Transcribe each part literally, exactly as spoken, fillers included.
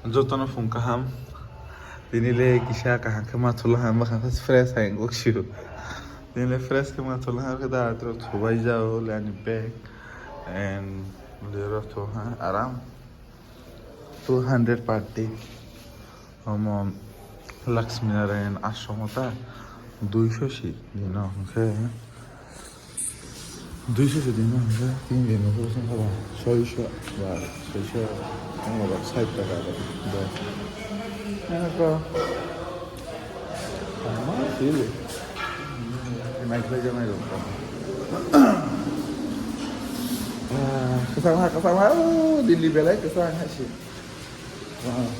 Jotono phung kaham. Tini le kisa kaham khe ma thula ha, ma kha fresh hai wng kok sio. Tini le fresh khe ma thula ha, khe da tro thubai jao le ani bag and le ro tho ha aram. Two hundred per day. Omo Lakshmi Narayan ashram ta duiso si dino hwnkhe. Duiso se din na hwnjak, tin din nokho song kha ba, soiso ba, soiso, tamo ba, sait taka ba, ba. Ano ko, ma sili. Nai khlai janai rok. Ah, kwchang ha, kwchang ha, oh, Delhi belai kwchang ha si. Ah.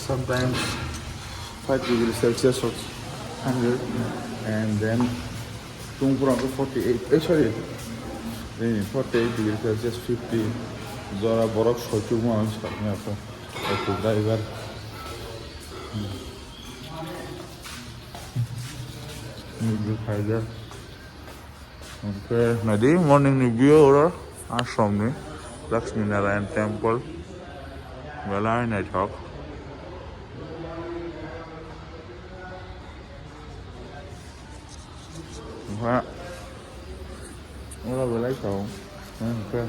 Sometimes five degree Celsius or hundred, and then tung pura ke forty-eight, eh, sorry, eh, forty-eight degree Celsius, fifty, jora borok soichuk ma ang sakni ako, ako driver. Nugui phaijak. Hwnkhe naidi morning ni view oro ashram ni Lakshmi Narayan temple belai naithok. Hwnkhe oro belai tongo hwnkhe.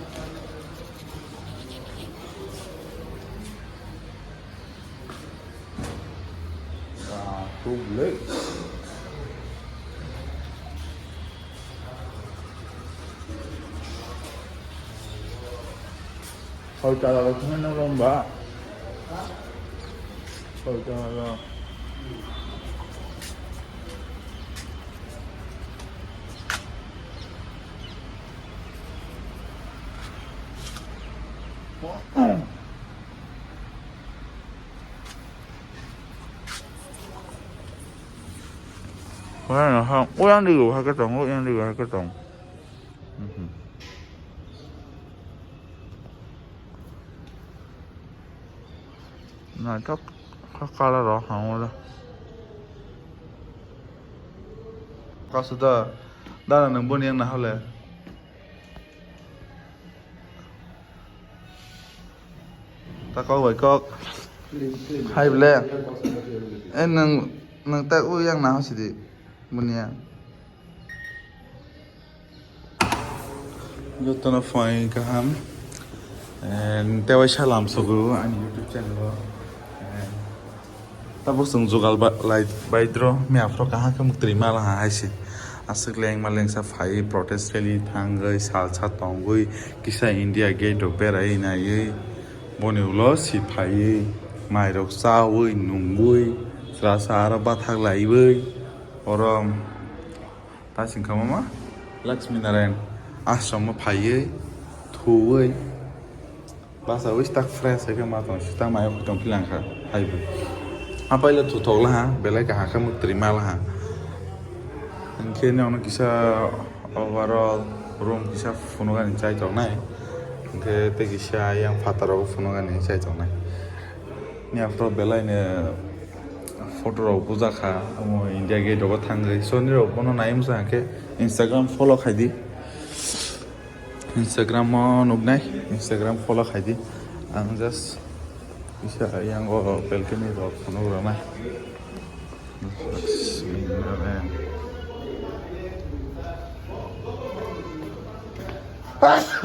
Ah, tubelai. Hoi tala rok thangna nang rong ba. Hoi tala rok. Wah, ha, oh, yang di gua, ha, ketong, oh, yang di gua, ha, ketong. Mhm. Naithok kha colour rok hangole. Kasu da, dana nang boni yang nahole. Ta kok bai kok. Hai ble. Eh, nang, nang ta u yang naho sidi. Boni yang. Jotono phai kaham. And tei waisa lam sugo ani YouTube channel o. And tabuk chwng jugal ba-, lai baidro, miyaphro kaham khe muktri mala ha hai se. Aswk lengma lengsa phai protest rally thangwi salsa tongwi kisa India gate rok berai naiwi boni ulo si phaiwi mairok chawi nungwi chwrasa aro bathak laiwi oro. Ta sing kha mama Lakshmi Narayan ashram o phaiwi thuwi bachawi tak fresh hai khe ma tong sita mayo khutong philang kha hai bo. Apaila thuthok laha belai kaham khe muktri ma laha. Hinkhe nokno kisa overall room kisa phunukani chai tongnai. Hinkhe tei kisa yang phataro phunukani chai tongnai. Ni aphuru belai no photo rok bujakha, omo India gate rogo thangwi. So nirok bono nai masa hwnkhe Instagram follow khaidi. Instagram o nuknai, Instagram follow khaidi. Ang just kisa yang o balcony rok phunuk rwnai.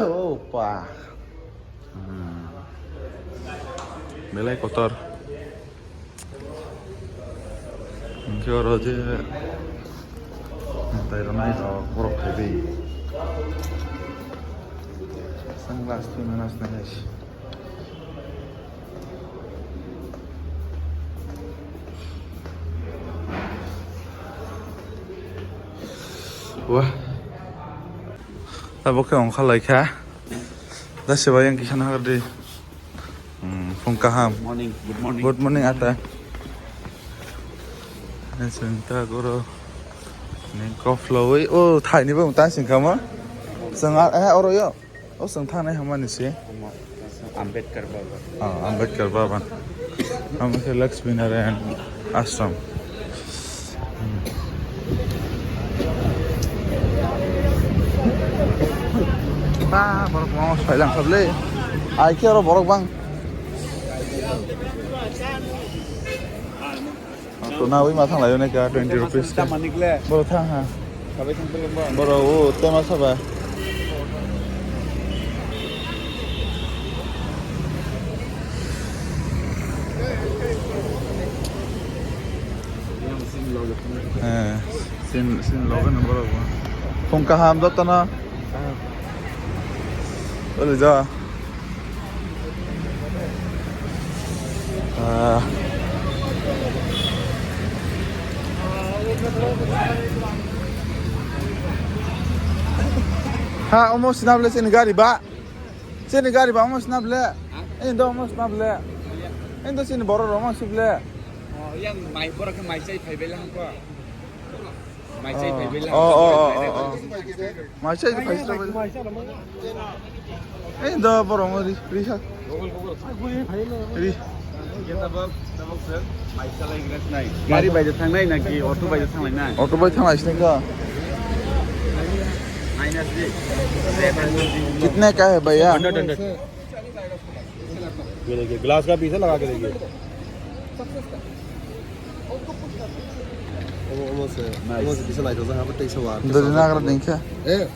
Opa. Hmm. Belai kotor. Hingke oro je tai rwnai rok borok khaidi. Sunglass twi mano swnai. Wah. Tabuk khe ongkha laikha. Da se bai ang kisa nahar di. Hmm, phung kaham. Morning, good morning. Good morning, ata. Chwng ta goro. Ning kok phlogwi. O, thaini bo ta sing kha mo. Chwng a, eh, oro yo. O, chwng thangnai hamani se. Ambedkar Bhavan. Oh, Ambedkar Bhavan. Amo khe Lakshmi Narayan Ashram. Hmm. Ah, borok kwbangma sailang khablai. Ai khe oro borok bang. To nawi ma thang laio ne ka twenty rupees ka. Borok thang ha. Borok o tema saba. Eh, sin, sin logan borok bo. Phung kaham jotono. Oli ja. Ah. Ha, omo sinable chini gari ba. Chini gari ba omo sinable. Indo omo sinable. Indo chini borok rok omo sible. Oh, yang mai borok khe mai chai phai bela hangko. Mai chai phai bela. Oh, oh, oh, oh, oh. Mai chai phai sila bai. Eh, da borok ri, ri ha. Ri. Gari bai da thangnai na ki auto bai da thanglai na? Auto bai thanglai sini ka. Minus di. Kitne ka hai bhaiya? Hundred, hundred. ये देखिए, ग्लास का पीस है, लगा के देखिए। Omo, omo se, omo se bisa naithok jak, abo teisa war. Dori nagra dingkha. Eh,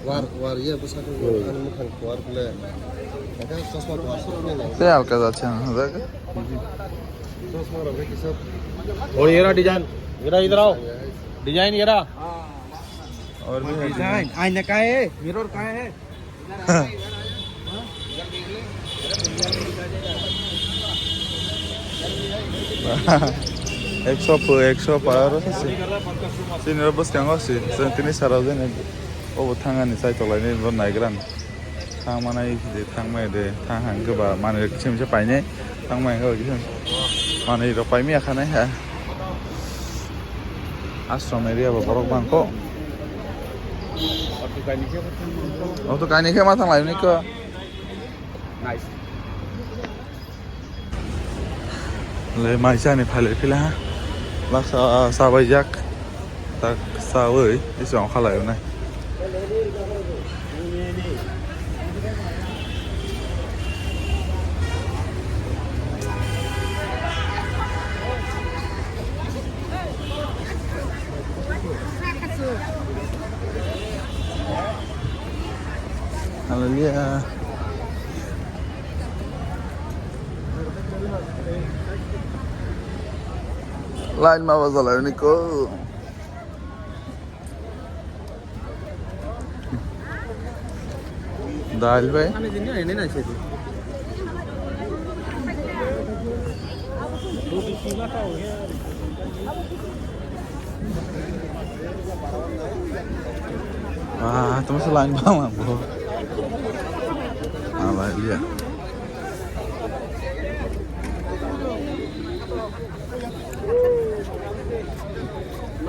war, war, iya, bwsakhe ani mukhang war kle. Ekhe chosma war, chosma nai. Te alka jache ang, jaga. Chosma rok kisa. और ये रहा डिजाइन, ये रहा, इधर आओ। डिजाइन ये रहा। और भी है डिजाइन। आईना कहाँ है? मिरर कहाँ है? Ekso po, ekso pa aro se. Sini ro bwskango se. Sini tini sara jani. Obo thangani chai tolai ni bo naigrani. Thang manai de, thang mai de, thang hang khe ba manwi kisa misa painai. Thang mai khe ba kisa misa. Manwi rok paimya khanai ha. Ashram area ba borok bangko. Auto kaini khe ma thang lai ni ko. Nice. Le mai chani phai lai phila ha. Laksa sabai jak. Tak sawi isi ong khalai nai. Hallelujah. Line ma bajalai ni ko. Dal bai. Ah, tamo sa line ba ma bo. Ah, ba liya.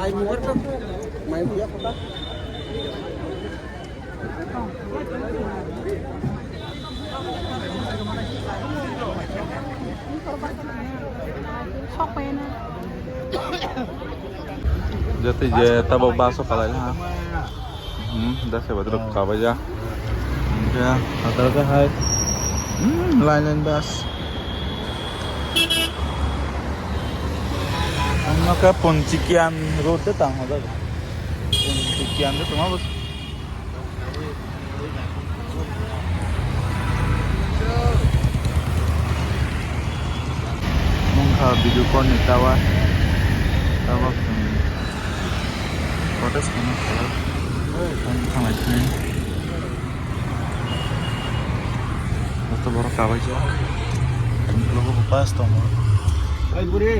Mai muar to, mai muar kota. Jati je tabo baso kalai ha. Hmm, dak se badruk kabaja. Ya, atal ke hai. Hmm, line line bus. Ang naka Ponchikian road te tang hoda. Ponchikian te tuma bus. Mungkha video call ni tower. Tower. Protest khaina khayo. Thang-, thanglai thani. Joto borok kabaijak. Ukulok bo pass tongo. Hai buri.